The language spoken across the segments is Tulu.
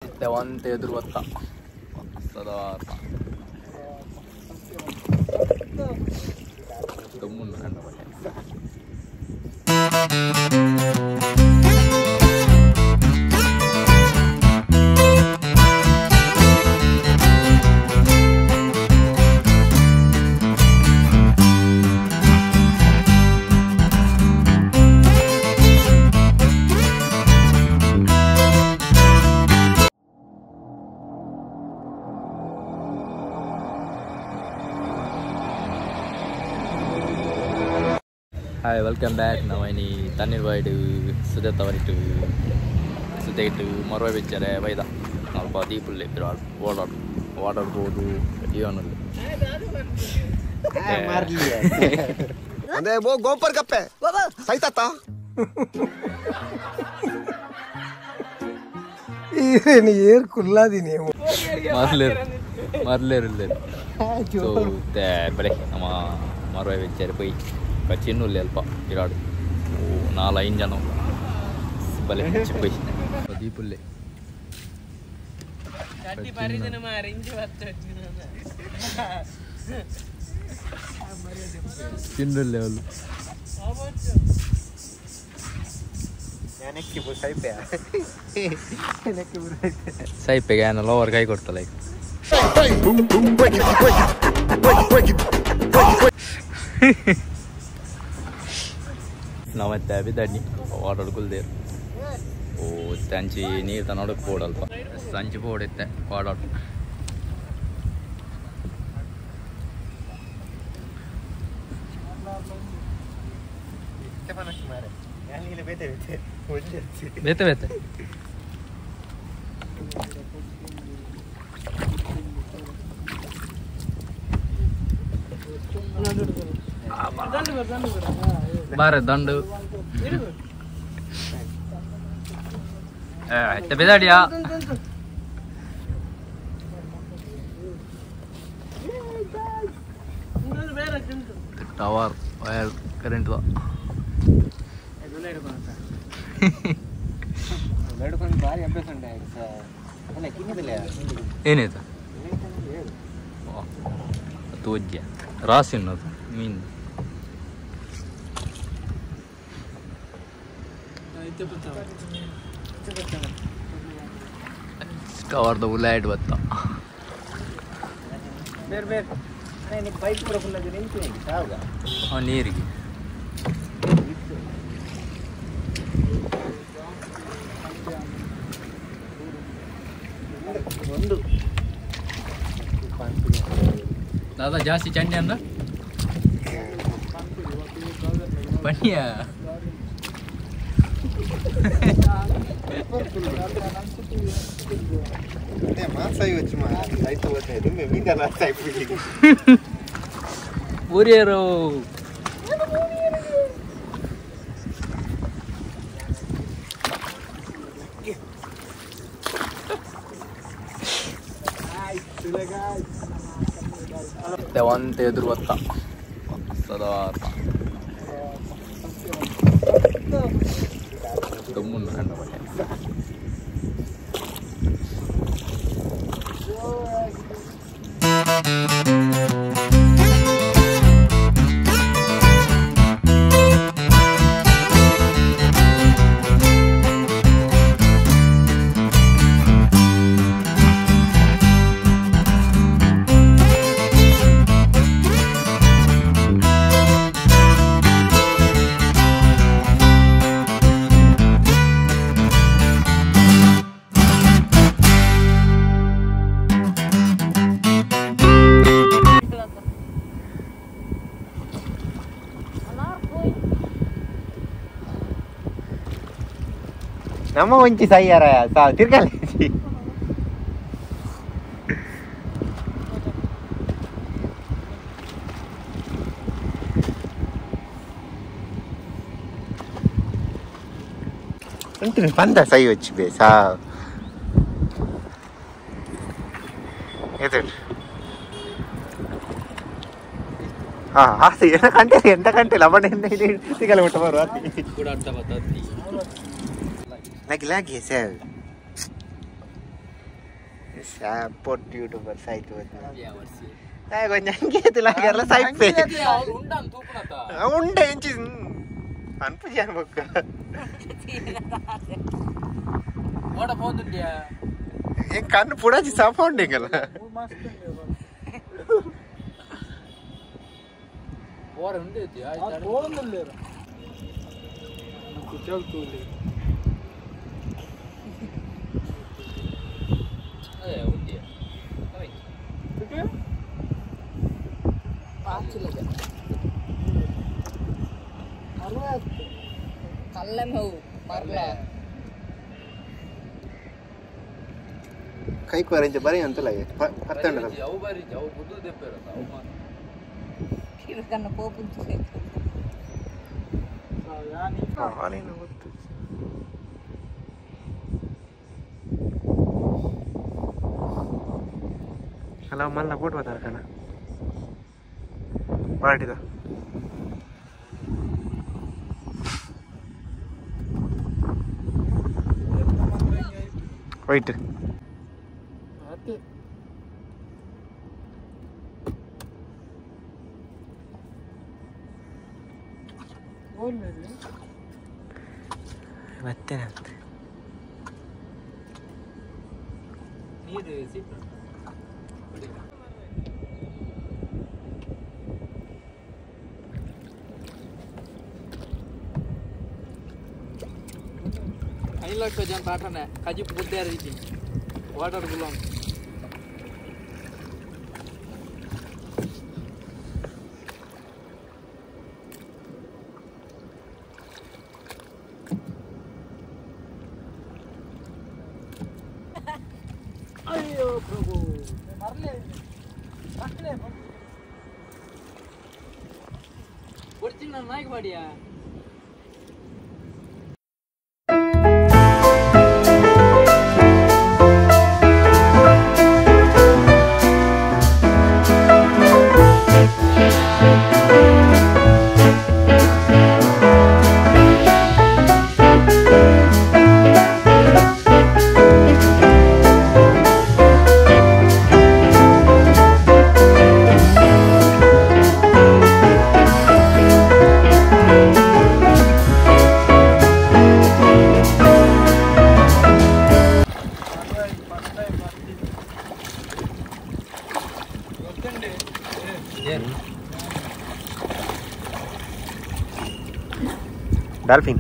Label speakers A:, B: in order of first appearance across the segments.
A: ಒಂತೆ ಎದುರು ಬತ್ತ ಸದಾರ್ಥ ದಮ್ಮುಂಡು ಕಂಡ ಬಟ್ಟೆ. Hi, welcome back. ನಾವು ಇನಿ ತಣ್ಣೀರ್ಬಾಯ್ಡು ಸುಜಾತ ವರಿಟು ಸುಜೈಟು ಮರ್ವೆ ಬಿಚ್ಚರೆ ಬೈದ ಅಲ್ಪ ದೀಪುಲ್ಲೆ ಓಡಾಡು ಓಡಾಡ್ಬೋದು ಜೀವನಲ್ಲಿ.
B: ಗೋಪರ್ ಕಪ್ಪೆ ಸೈತಾತ
C: ಏರ್ ಕುಲ್ಲಾದಿನಿ
A: ಮರ್ಲೇರು ಮರ್ಲೇರು ಸೊ ಬಲೆ ನಮ್ಮ ಮರ್ವೆ ಬಿಚ್ಚರೆ ಪೋಯಿ ಚಿನ್ನುಲ್ಲೆ ಅಲ್ಪ ಇರಾಡು ಓ 4-5 ಜನ ಬಲೆ ಚಿಪ್ಪೈ ದೀಪುಲ್ಲೆ ಚಿನ್ನುಲ್ಲೆ ಅವಳು. ಸೈಪೆಗೆ ಏನಲ್ಲ ಅವ್ರ ಕೈ ಕೊಡ್ತಲ್ಲ ಈಗ. ನಾವತ್ತೆ ಬಿದ್ದಾಡ್ನಿ ವಾಟರ್ ಕುಲ್ದೇರು ಓ ಅಂಚಿ ನೀರು ತನ್ನೋಡಕ್ಕೆ ಬೋಡಲ್ಪ ಸಂಚಿ ಬೋರ್ಡ್ ಇತ್ತೆ ವಾಡಾಡು. ಬೇತೆ ಬೇತೆ ಬಾರೆ ದಂಡು ಬಿದಾಡಿಯಾ ಟವರ್ ವೈರ್ ಕರೆಂಟ್ ಏನಾಯ್ತು ತೋಜ್ಯ ರಾಸಿ ಅನ್ನೋದು ಮೀನು. ಟವರ್ದ ಉಲಾಯ್ಡ್ ಬತ್ತ ನೀರಿಗೆ ದಾದಾ ಜಾಸ್ತಿ ಚಂಡಿ ಅಂದ ಬನ್ನಿಯ ಊರಿಯರು ಒಂತೆ ಎದುರು ಬತ್ತ ಸದಾರ್ಥ ದಮ್ಮುಂಡು ಕಂಡ ಬಟ್ಟೆ.
B: ನಮ್ಮ ಒಂಚಿ ಸೈಯಾರ ತಿರ್ಗಲ್ಲ ಉಂಟು ಪಂದ ಸೈ ವಚ್ಚಿ ಬೇ ಸಾ ಹಾಂ ಆಸೆ ಏನ ಕಂಟೆ ಎಂತ ಕಂಟೆ ಲವಣ ತಿಗಲ ಬಿಟ್ಟು ಬರುವ ಲಾಗಿ ಲಾಗಿ ಸರ್. ಪೊಟ್ಟು ಯೂಟ್ಯೂಬರ್ ಸಾಯ್ತು ಕೊಂಚ ಅಂಗೇತಿಲ್ಲ ಸಾಯ್ಪೆ ಉಂಡೆ ಎಂಚಿ ಅನ್ಪುಜಿ ಅನ್ಬೊಕ್ಕ ಕಣ್ಣು ಪುಡಾಚಿ ಸಾಪ ಉಂಡೆಂಗಲ್ಲ ಕೈಕ್ ವರೆಂಚ ಬರಿ ಅಂತಲ್ಲ ಪತ್ತಂಡ ಗೊತ್ತು ಅಲ್ಲ ಮಲ್ಲ ಬೋಟ್ ಬರ್ತಾರ ಕಣ ಮಾಡಿದ ವೈಟ್ ಮತ್ತೆ
A: ಐಲಕ್ಕ ಜನ ತಾಟನೆ ಕಜಿಪ್ ಗುಡ್ಡೆ ರೀತಿ ವಾಟರ್ ಗುಲಾಮ್
C: ಅಯ್ಯೋ ಪ್ರಭು ಮರಲೇ ರಕ್ಲೆ
A: ಕೊಡ್ತೀನಿ ನಾನು ನಾಯ್ಕ ಮಾಡಿಯಾ.
B: ಡಾಲ್ಫಿನ್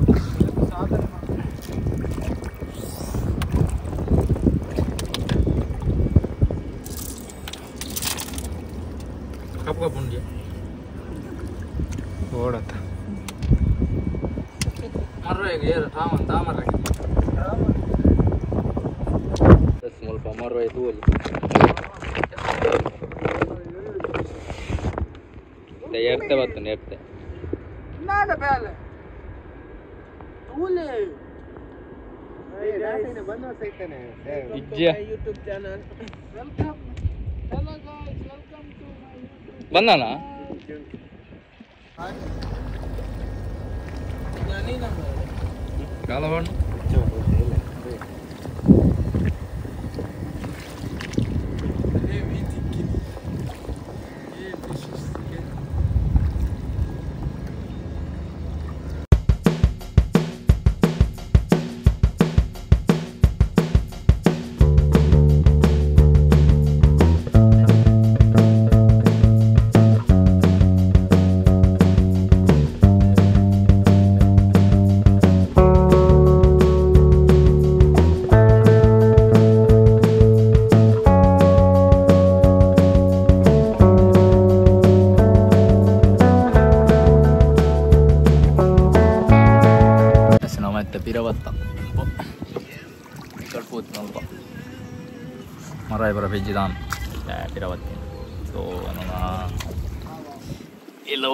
A: ಕಪ್ಪು ಕಪ್ಪು ಉಂಡಿಯ
B: ಓಡತ್ತ
A: ಮರ್ರ ಏರು ತಾಮನ್ ತಾಮರ ಸ್ವಲ್ಪ ಮರ್ರ ತೂಲಿ ಎರ್ತೆ ಬರ್ತನೆ ಎರ್ತೆ
C: ನಾಳೆ ಬೇಲೆ ತೂಲೆ
A: YouTube channel
C: welcome. Hello guys, welcome to my YouTube.
A: ಬಂದಾನ ಕಾಲವಣ್ಣು ಮರ ಬರ ಬೆಜ್ಜಿದಾನ್ ಪಿರವತ್ತಿ ಸೊ ನನ್ನ ಇಲ್ಲ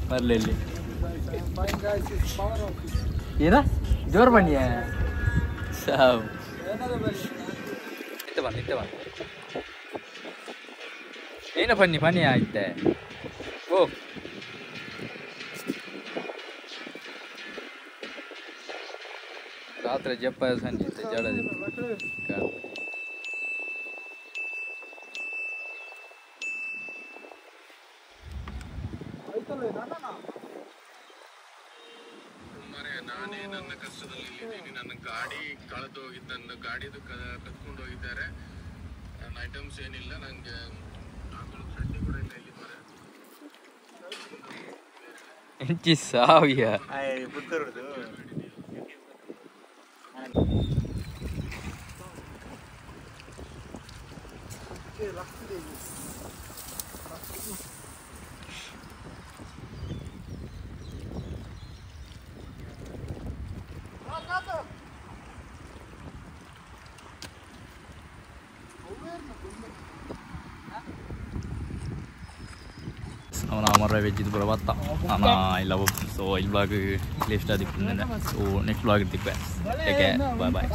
A: ಬರಲಿ ಏನ ಜೋರು ಬನ್ನಿ ಸಾವ್ ಇತ್ತೆ ಬನ್ನಿ ಇತ್ತೆ ಬನ್ನಿ ಏನ ಬನ್ನಿ ಬನ್ನಿ ಆಯ್ತೆ ಓ ರಾತ್ರಿ ಜಪ್ಪ ಸಂಜೆ ಜಡ.
D: ನಾನೇ ನನ್ನ ಕಷ್ಟದಲ್ಲಿ ಇದ್ದೀನಿ. ನನ್ನ ಗಾಡಿ ಕಳೆದು ಹೋಗಿದ್ದು, ನನ್ನ ಗಾಡಿದು ಕದ್ಕೊಂಡು ಹೋಗಿದ್ದಾರೆ. ನನ್ನ ಐಟಮ್ಸ್ ಏನಿಲ್ಲ, ನನಗೆ ಹಾಕೊಳ್ಳೋಕೆ ಚಡ್ಡಿ ಕೂಡ ಇಲ್ಲ ಇಲ್ಲಿ ಮರೆ.
A: ಇಂಚಿ ಸಾವಿಯ.
B: ಪುತ್ತೂರುದು.
A: ಅವನ ಮರ ವೆಜ್ ಪೂರ ಬತ್ತ ಅನ ಇಲ್ಲ. ಸೊ ಈ ಬ್ಲಾಗ್ ಲಿಸ್ಟ್ ಆದಿಪ್ಪು. ಸೊ ನೆಕ್ಸ್ಟ್ ಬ್ಲಾಗ್ ಇರ್ತಿಪ್ಪೆ. Take care, bye bye.